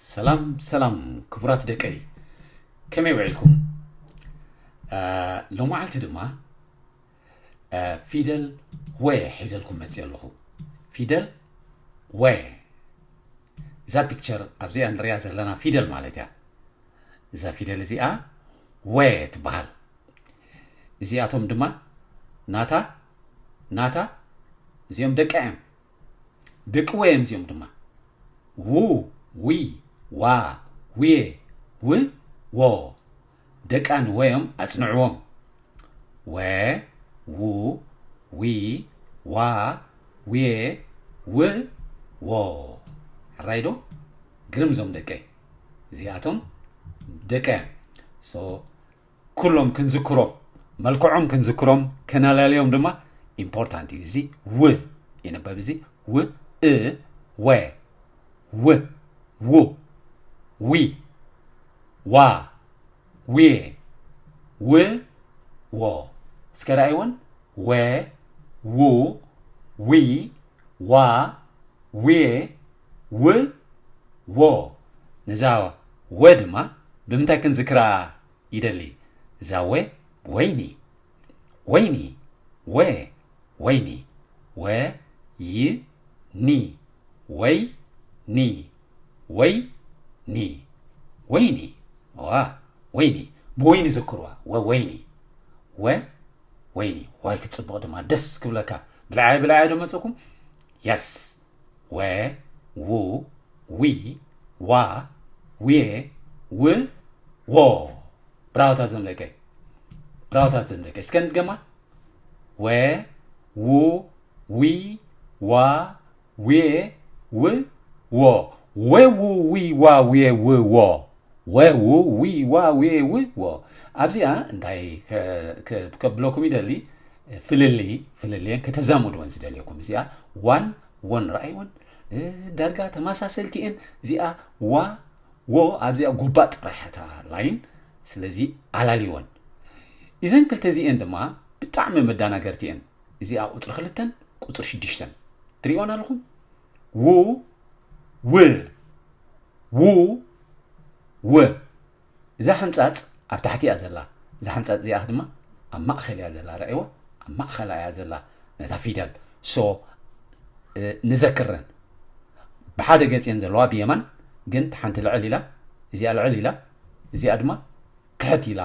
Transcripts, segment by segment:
ሰላም ሰላም ክቡራት ደቀይ፣ ከመይ ውዒልኩም? ሎመዓልቲ ድማ ፊደል ወ ሒዘልኩም መፅእ ኣለኹ። ፊደል ወ፣ እዛ ፒክቸር ኣብዚኣ ንሪኣ ዘለና ፊደል ማለት እያ። እዛ ፊደል እዚኣ ወ ትበሃል። እዚኣቶም ድማ ናታ ናታ፣ እዚኦም ደቃ እዮም። ደቂ ወ እዮም እዚኦም ድማ። ዉ፣ ዊ፣ ዋ፣ ዌ፣ ው፣ ዎ። ደቃ ንወ እዮም፣ ኣጽንዕዎም። ወ፣ ዉ፣ ዊ፣ ዋ፣ ዌ፣ ው፣ ዎ። ሕራይ ዶ? ግርም እዞም ደቀይ። እዚኣቶም ደቀ እዮም። So፣ ኩሎም ክንዝክሮም፣ መልክዖም ክንዝክሮም፣ ከነላልዮም ድማ ኢምፖርታንት እዩ። እዚ ው ይነበብ፣ እዚ ው፣ እ፣ ወ፣ ው፣ ዉ፣ ዊ፣ ዋ፣ ዌ፣ ው፣ ዎ። እስከ ረኣይወን። ወ፣ ዉ፣ ዊ፣ ዋ፣ ዌ፣ ው፣ ዎ። ነዛ ወ ድማ ብምንታይ ክንዝክራ ይደሊ? እዛ ወ፣ ወይኒ፣ ወይኒ፣ ወ፣ ወይኒ፣ ወ፣ ይ፣ ኒ፣ ወይ፣ ኒ፣ ወይ፣ ኒ፣ ወይኒ። ዋ፣ ወይኒ፣ ብወይኒ ዝክርዋ፣ ወ፣ ወይኒ፣ ወ፣ ወይኒ። ዋይ፣ ክጽብቕ ድማ ደስ ክብለካ። ብልዓይ፣ ብልዓይ ዶ መጽእኩም? የስ። ወ፣ ዉ፣ ዊ፣ ዋ፣ ዌ፣ ው፣ ዎ። ብራውታት ዘምለቀ። ብራውታት ዘምለቀ። እስከ ንድገማ። ወ፣ ዉ፣ ዊ፣ ዋ፣ ዌ፣ ው፣ ዎ። ወ፣ ዉ፣ ዊ፣ ዋ፣ ዌ፣ ው፣ ዎ። ወ፣ ዉ፣ ዊ፣ ዋ፣ ዌ፣ ው፣ ዎ። ኣብዚኣ እንታይ ከ-፣ ከ-፣ ከብለኩም ይደሊ፣ ፍልልይ፣ ፍልልየን ከተዛምድወን ዝደልየኩም። እዚኣ ዋን፣ ዎን ረኣይወን፣ እ፣ ዳርጋ ተመሳሰልቲ እየን። እዚኣ ዋ፣ ዎ፣ ኣብዚኣ ጎባጥ ጥራሕ እታ ላይን። ስለዚ ኣላልይወን። እዘን ክልተ እዚኤን ድማ ብጣዕሚ መዳናገርቲ እየን። እዚኣ ቁፅሪ ክልተን ቁፅሪ ሽዱሽተን ትሪእወን ኣለኹም። ው፣ ው፣ ው፣ ው። እዛ ሕንጻጽ ኣብ ታሕቲ እያ ዘላ። እዛ ሕንጻጽ እዚኣ ድማ ኣብ ማእኸል እያ ዘላ። ረኣይዋ? ኣብ ማእኸላ እያ ዘላ ነታ ፊደል። ሶ፣ እ፣ ንዘክረን። ብሓደ ገጽ እየን ዘለዋ ብየማን፣ ግን ሓንቲ ልዕል ኢላ፣ እዚኣ ልዕል ኢላ፣ እዚኣ ድማ ትሕት ኢላ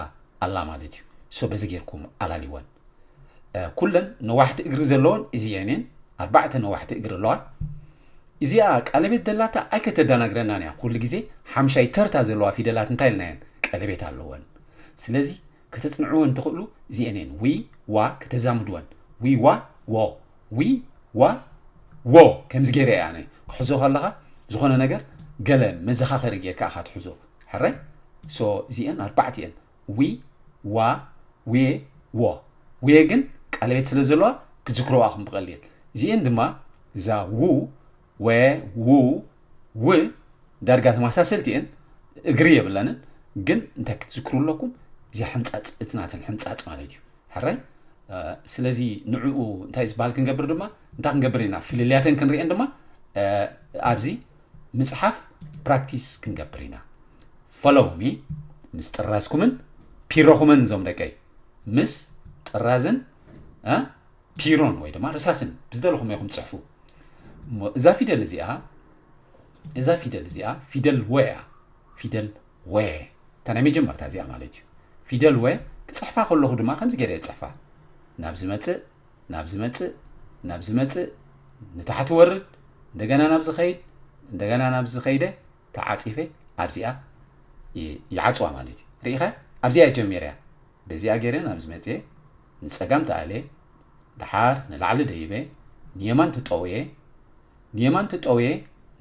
ኣላ ማለት እዩ። ሶ በዚ ጌርኩም ኣላልይወን። እ፣ ኩለን ነዋሕቲ እግሪ ዘለወን እዚኤን እየን። ኣርባዕተ ነዋሕቲ እግሪ ኣለዋ። እዚኣ ቀለቤት ደላታ ኣይከተደናግረናን እያ። ኩሉ ግዜ ሓምሻይ ተርታ ዘለዋ ፊደላት እንታይ ኢልናየን? ቀለቤት ኣለወን። ስለዚ ከተጽንዕወን ትኽእሉ እዚኤን እየን። ዊ፣ ዋ፣ ከተዛምድወን። ዊ፣ ዋ፣ ዎ። ዊ፣ ዋ፣ ዎ። ከምዚ ገይረ እየ ኣነ። ክሕዞ ከለኻ ዝኾነ ነገር ገለ መዘኻኸሪ ጌርካ ኢኻ ትሕዞ። ሕራይ? ሶ እዚኤን ኣርባዕተ እየን። ዊ፣ ዋ፣ ዌ፣ ዎ። ዌ ግን ቀለቤት ስለ ዘለዋ ክትዝክርዋ ኢኹም ብቐሊል። እዚኤን ድማ እዛ ው፣ ወ፣ ው፣ ው ዳርጋ ተመሳሰልቲ እየን። እግሪ የብለንን። ግን እንታይ ክትዝክሩ ኣለኩም? እዚ ሕንጻጽ፣ እቲ ናተን ሕንጻጽ ማለት እዩ። ሕራይ? እ፣ ስለዚ ንዕኡ እንታይ ዝበሃል ክንገብር ድማ፣ እንታይ ክንገብር ኢና? ፍልልያተን ክንርእየን ድማ፣ እ፣ ኣብዚ ምጽሓፍ ፕራክቲስ ክንገብር ኢና። ፎሎው ሚ፣ ምስ ጥራዝኩምን ፒሮኹምን እዞም ደቀይ፣ ምስ ጥራዝን፣ እ፣ ፒሮን ወይ ድማ ርሳስን ብዝደለኹም ኢኹም ትጽሕፉ። እሞ እዛ ፊደል እዚኣ፣ እዛ ፊደል እዚኣ ፊደል ወ እያ። ፊደል ወ። እታ ናይ መጀመርታ እዚኣ ማለት እዩ። ፊደል ወ ክጽሕፋ ከለኹ ድማ ከምዚ ገይረ እየ ዝጽሕፋ። ናብ ዝመጽእ፣ ናብ ዝመጽእ፣ ናብ ዝመጽእ፣ ንታሕቲ ወርድ፣ እንደገና ናብ ዝኸይድ፣ እንደገና ናብ ዝኸይደ ተዓጺፈ ኣብዚኣ ይ-፣ ይዓጽዋ ማለት እዩ። ርኢኻ? ኣብዚኣ እየ ጀሚረያ። በዚኣ ገይረ ናብ ዝመጽእ ንጸጋም ተኣለ፣ ደሓር ንላዕሊ ደይበ፣ ንየማን ተጠውየ፣ ንየማን ተጠውየ፣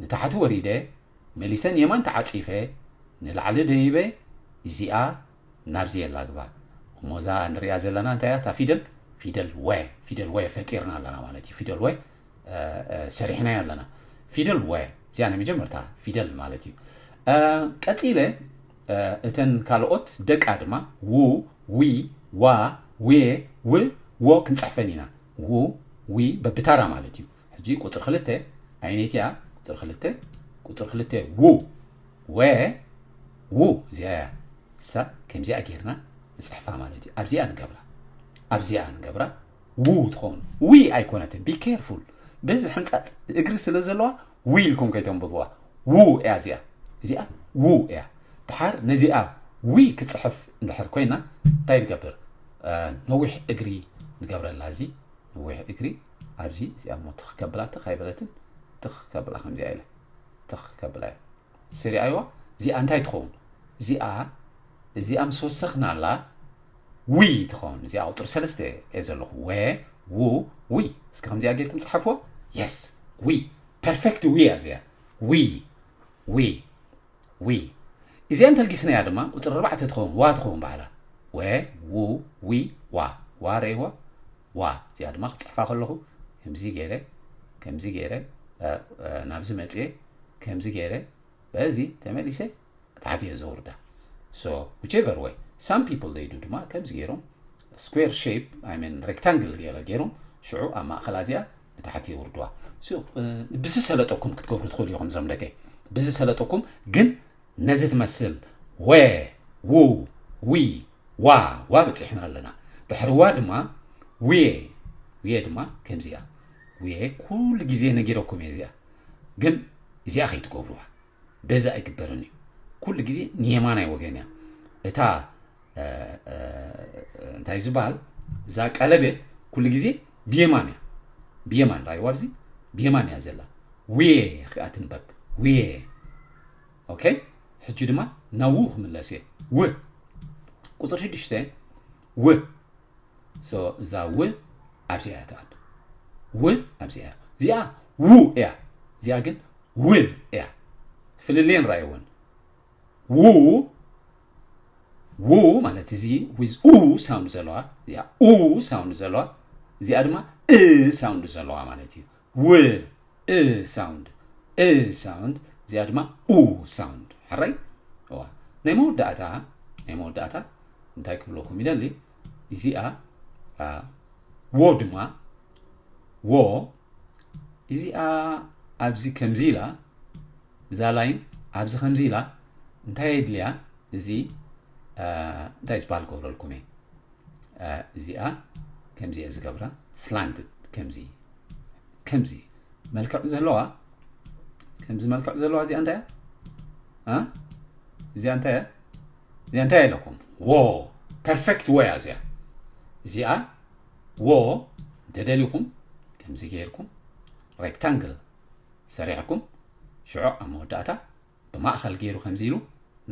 ንታሕቲ ወሪደ፣ መሊሰ ንየማን ተዓጺፈ፣ ንላዕሊ ደይበ፣ እዚኣ ናብዚ የላግባ። እሞ እዛ ንሪኣ ዘለና እንታይ እያ? እታ ፊደል፣ ፊደል ወ፣ ፊደል ወ ፈጢርና ኣለና ማለት እዩ። ፊደል ወ፣ እ፣ እ፣ ሰሪሕናዮ ኣለና። ፊደል ወ፣ እዚኣ ናይ መጀመርታ ፊደል ማለት እዩ። እ፣ ቀጺለ፣ እ፣ እተን ካልኦት ደቃ ድማ ዉ፣ ዊ፣ ዋ፣ ዌ፣ ው፣ ዎ ክንጽሕፈን ኢና። ዉ፣ ዊ በብታራ ማለት እዩ። ሕጂ ቁጽሪ ክልተ፣ ኣይነይቲ እያ? ቁጽሪ ክልተ፣ ቁጽሪ ክልተ ዉ። ወ ው እዚኣ እያ። እሳ ከምዚኣ ጌርና ንፅሕፋ ማለት እዩ። ኣብዚኣ ንገብራ ኣብዚኣ ንገብራ ው ትኸውን። ዊ ኣይኮነትን። Be careful። በዚ ሕንፃፅ እግሪ ስለ ዘለዋ ዊ ኢልኩም ከይተንብብዋ። ው እያ እዚኣ። እዚኣ ው እያ። ድሓር ነዚኣ ዊ ክፅሕፍ እንድሕር ኮይና እንታይ ንገብር? ነዊሕ እግሪ ንገብረላ። እዚ ነዊሕ እግሪ ኣብዚ እዚኣ ሞ ትኽ ከብላ ትኽ ኣይበለትን። ትኽ ከብላ ከምዚኣ ኢለ ትኽ ከብላ እየ። ስሪኣይዋ እዚኣ እንታይ ትኸውን? እዚኣ እዚኣ ምስ ወሰኽናላ ዊ ትኸውን። እዚኣ ቁፅሪ ሰለስተ እየ ዘለኹ። ወ ው ዊ። እስኪ ከምዚኣ ጌርኩም ፀሓፍዋ። የስ ዊ። ፐርፌክት ዊ እያ እዚኣ። ዊ ዊ ዊ። እዚኣ እንተልጊስናያ ድማ ቁፅሪ ኣርባዕተ ትኸውን። ዋ ትኸውን ባዕላ። ወ ው ዊ ዋ። ዋ ረይዋ ዋ። እዚኣ ድማ ክፅሕፋ ከለኹ ከምዚ ገይረ ከምዚ ገይረ ናብዚ መፅየ ከምዚ ገይረ በዚ ተመሊሰ ታሕቲ እየ ዘውርዳ። So whichever way some people they do ድማ ከምዚ ገይሮም square shape I mean rectangle ገለ ገይሮም ሽዑ ኣብ ማእኸላ እዚኣ ንታሕቲ የውርድዋ። ብዝሰለጠኩም ክትገብሩ ትኽእሉ ኢኹም እዞም ደቀይ። ብዝሰለጠኩም ግን ነዚ ትመስል ወ ው ዊ ዋ ዋ በፂሕና ኣለና። ድሕሪ ዋ ድማ ውየ ውየ ድማ ከምዚኣ ውየ ኩሉ ግዜ ነጊረኩም እየ እዚኣ ግን እዚኣ ከይትገብሩዋ። በዚ ኣይግበርን እዩ። ኩሉ ግዜ ንየማናይ ወገን እያ እታ እንታይ ዝበሃል እዛ ቀለቤት ኩሉ ግዜ ብየማን እያ። ብየማን ራይዋ ኣብዚ ብየማን እያ ዘላ። ውየ ክኣ ትንበብ ውየ። ኦኬ ሕጂ ድማ ናብ ው ክምለስ እየ። ው ቁፅሪ ሽዱሽተ ው እዛ ው ኣብዚኣ እያ ትኣቱ። ው ኣብዚኣ እያ። እዚኣ ው እያ። እዚኣ ግን ው እያ። ፍልልየን ራእይወን ው ው ማለት እዚ with ኡ ሳውንድ ዘለዋ እዚኣ ኡ ሳውንድ ዘለዋ እዚኣ ድማ እ ሳውንድ ዘለዋ ማለት እዩ። ው እ ሳውንድ እ ሳውንድ እዚኣ ድማ ኡ ሳውንድ። ሕራይ እዋ ናይ መወዳእታ ናይ መወዳእታ እንታይ ክብለኩም ይደሊ እዚኣ ዎ ድማ ዎ እዚኣ ኣብዚ ከምዚ ኢላ እዛ ላይን ኣብዚ ከምዚ ኢላ እንታይ የድልያ እዚ እንታይ ዝበሃል ገብረልኩም እየ እዚኣ ከምዚ እየ ዝገብራ ስላንትድ ከምዚ ከምዚ መልክዕ ዘለዋ ከምዚ መልክዕ ዘለዋ እዚኣ እንታይ እያ እዚኣ እንታይ እያ እዚኣ እንታይ ኢለኩም ዎ ፐርፌክት ወያ እዚኣ እዚኣ ዎ እንተደሊኹም ከምዚ ገይርኩም ሬክታንግል ሰሪሕኩም ሽዑ ኣብ መወዳእታ ብማእኸል ገይሩ ከምዚ ኢሉ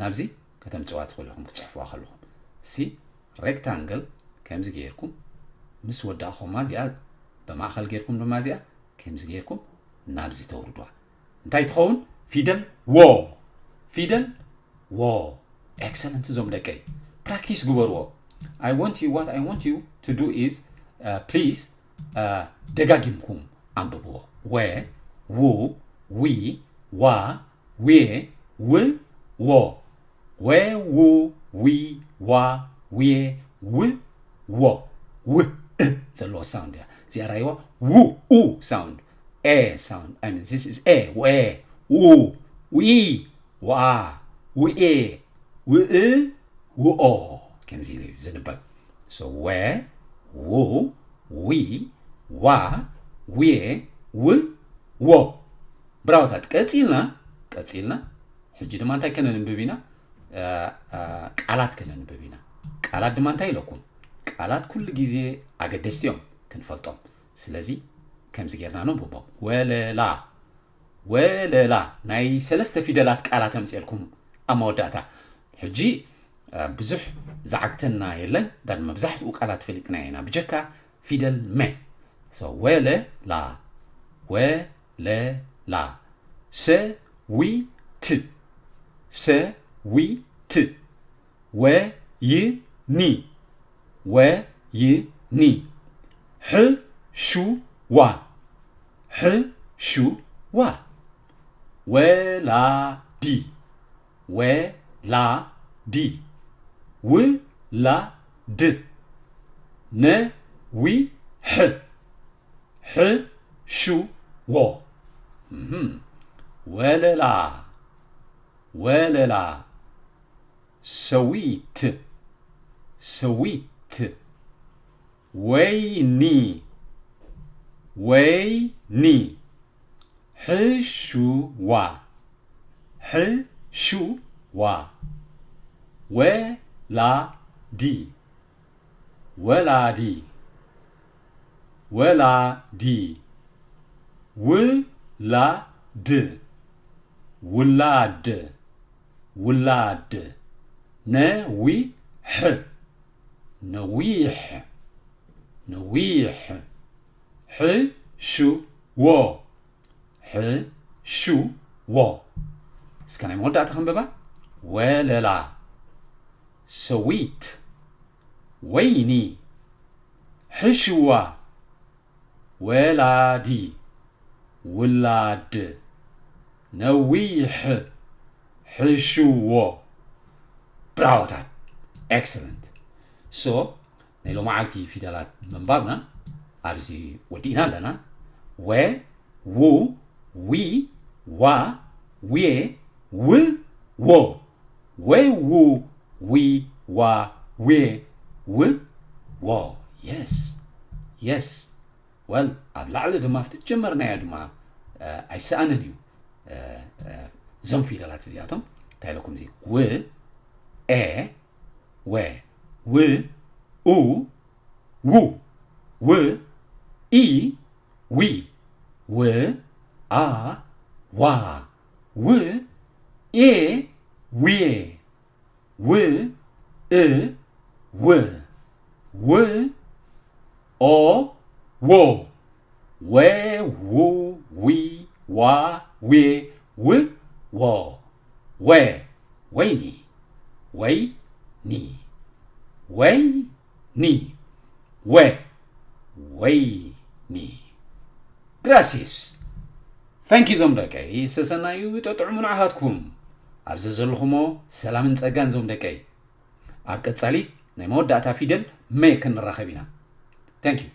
ናብዚ ከተምፅዋ ትኽእሉ ኢኹም ክትፅሕፍዋ ከለኹም ሲ ሬክታንግል ከምዚ ገይርኩም ምስ ወዳእኹማ እዚኣ ብማእኸል ገይርኩም ድማ እዚኣ ከምዚ ገይርኩም ናብዚ ተውርድዋ እንታይ ትኸውን ፊደል ዎ ፊደል ዎ ኤክሰለንት እዞም ደቀይ ፕራክቲስ ግበርዎ I want you what I want you to do is please ደጋጊምኩም ኣንብብዎ ወ ው ዊ ዋ ዌ ው ዎ ወ ው ዊ ዋ ዌ ው ዎ ው እ ዘለዎ ሳውንድ እያ እዚኣ ራይዋ ው ኡ ሳውንድ ኤ ሳውንድ I mean this is A ወ ው ዊ ዋ ውኤ ውእ ውኦ ከምዚ ኢሉ እዩ ዝንበብ ወ ው ዊ ዋ ዌ ው ዎ ብራውታት ቀፂልና ቀፂልና ሕጂ ድማ እንታይ ከነንብብ ኢና ቃላት ከነንብብ ኢና ቃላት ድማ እንታይ ኢለኩም ቃላት ኩሉ ግዜ ኣገደስቲ እዮም ክንፈልጦም ስለዚ ከምዚ ጌርና ነንብቦም ወለላ ወለላ ናይ ሰለስተ ፊደላት ቃላት ኣምፅኤልኩም ኣብ መወዳእታ ሕጂ ብዙሕ ዝዓግተና የለን ዳን መብዛሕትኡ ቃላት ፈሊጥና ኢና ብጀካ ፊደል መ ወለላ ወለላ ሰዊት ሰዊት ወይኒ ወይኒ ሕሹዋ ሕሹዋ ወላዲ ወላዲ ውላድ ነዊሕ ሕሹዎ ወለላ ወለላ፣ ሰዊት፣ ሰዊት። ወይኒ፣ ወይኒ። ሕሹዋ፣ ሕሹዋ። ወላዲ፣ ወላዲ፣ ወላዲ። ውላድ፣ ውላድ፣ ውላድ። ነዊሕ፣ ነዊሕ፣ ነዊሕ። ሕሹዎ፣ ሕሹዎ። እስከ ናይ መወዳእታ ከንብባ። ወለላ፣ ሰዊት፣ ወይኒ፣ ሕሹዋ፣ ወላዲ፣ ውላድ፣ ነዊሕ፣ ሕሹዎ። ብራዎታት። ኤክሰለንት። ሶ ናይ ሎመዓልቲ ፊደላት ምንባብና ኣብዚ ወዲእና ኣለና። ወ፣ ው፣ ዊ፣ ዋ፣ ዌ፣ ው፣ ዎ። ወ፣ ው፣ ዊ፣ ዋ፣ ዌ፣ ው፣ ዎ። የስ፣ የስ። ወል ኣብ ላዕሊ ድማ ኣብቲ ጀመርናዮ ድማ ኣይሰኣንን እዩ። እዞም ፊደላት እዚኣቶም እንታይ ኢለኩም እዚ ው፣ ኤ፣ ወ፣ ው፣ ኡ፣ ው፣ ው፣ ኢ፣ ዊ፣ ው፣ ኣ፣ ዋ፣ ው፣ ኤ፣ ዌ፣ ው፣ እ፣ ው፣ ው፣ ኦ፣ ዎ። ወ፣ ው፣ ዊ፣ ዋ፣ ዌ፣ ው፣ ዎ። ወ፣ ወይኒ፣ ወይኒ፣ ወይኒ፣ ወ፣ ወይኒ። Gracias. Thank you ዞም ደቀይ፣ ሰሰናዩ ጠጥዑሙ ንዓኻትኩም። ኣብ ዘዘለኹሞ ሰላምን ጸጋን ዞም ደቀይ። ኣብ ቀጻሊ ናይ መወዳእታ ፊደል መ ክንራኸብ ኢና። Thank you.